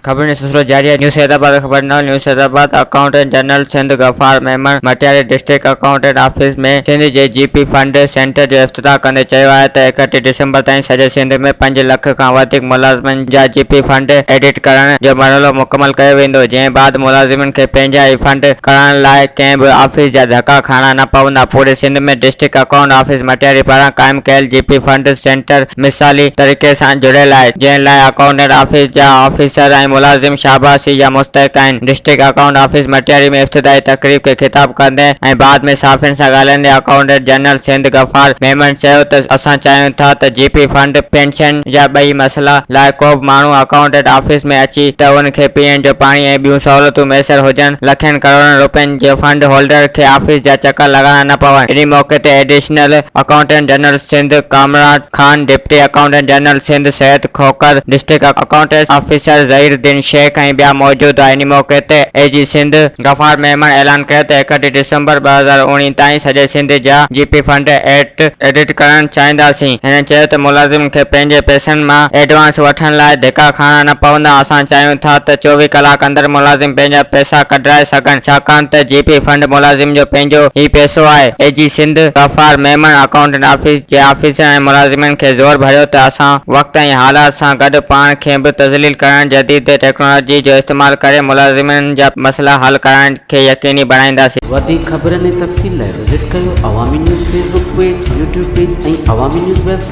خبرن جو سلسلو جاري آهي نيوز حيدرآباد خبر نو news Hyderabad accountant general Sindh Ghaffar Memon Matiari district accountant office ۾ Sindh جي جي پي فنڊ سينٽر جو افتتاح ڪندي چيو آهي ته 31 ڊسمبر تائين سڄي سنڌ ۾ پنج لک کان وڌيڪ ملازمن جا جي پي فنڊ ايڊٽ ڪرڻ جو مرحلو مڪمل ڪيو ويندو جنهن بعد ملازمن کي پنهنجا ئي فنڊ ڪڍائڻ لاء ڪنهن به آفيس جا ڌڪا کائڻا نه پوندا پوري Sindh ۾ district account office Matiari پاران قائم ڪيل جي پي فنڊ سينٽر مثالي طريقي سان جڙيل آهي، جنهن لاء اڪائونٽنٽ آفيس جا آفيسر ۽ ملازم شاباسي جا مستحق آهن. ڊسٽرڪٽ اڪائونٽ آفيس مٽياري ۾ افتتاحي تقريب کي خطاب ڪندي ۽ بعد ۾ صحافين سان ڳالهائيندي اڪائونٽنٽ جنرل سنڌ غفار ميمڻ چيو ته اسان چاهيون ٿا ته جي پي فنڊ، پينشن جا ٻئي مسئلا لاء ڪوبه ماڻهو اڪائونٽنٽ آفيس ۾ اچي ته ان کي پيئڻ جو پاڻي ۽ ٻيون سهولتون ميسر هجن، لکين ڪروڙن روپين جي فنڊ هولڊر کي آفيس جا چڪر لڳائڻا نه پون. انهي موقعي تي additional accountant general Sindh Kamran Khan, deputy accountant general Sindh Syed Khokhar, district accounts officer Zaheer Uddin Shaikh ۽ ٻيا موجود هئا. انهي موقعي تي اي جي سنڌ غفار ميمڻ اعلان ڪيو ته 31 ڊسمبر 2019 تائين سڄي سنڌ جا جي پي فنڊ ايٽ ايڊٽ ڪرڻ چاهينداسين. هن چيو ته ملازمن کي پنهنجي پئسن مان ايڊوانس وٺڻ لاء ڌڪا کائڻا نه پوندا، اسان چاهيون ٿا ته 24 ڪلاڪ اندر ملازم پنهنجا پئسا ڪڍرائي سگهن، ڇاڪاڻ ته جي پي فنڊ ملازم جو پنهنجو ئي پئسو آهي. A G Sindh Ghaffar Memon accountant office جي آفيسرن ۽ ملازمن کي زور ڀريو ته اسان وقت ۽ حالات سان گڏ پاڻ کي به تذليل ڪرڻ جديد ٽيڪنالاجي جو استعمال ڪري ملازمن جا مسئلا حل ڪرائڻ کي يقيني بڻائينداسين. وڌيڪ خبرن ۽ تفصيل لاء وزٽ ڪيو Awami news Facebook page, YouTube page ۽ Awami news website.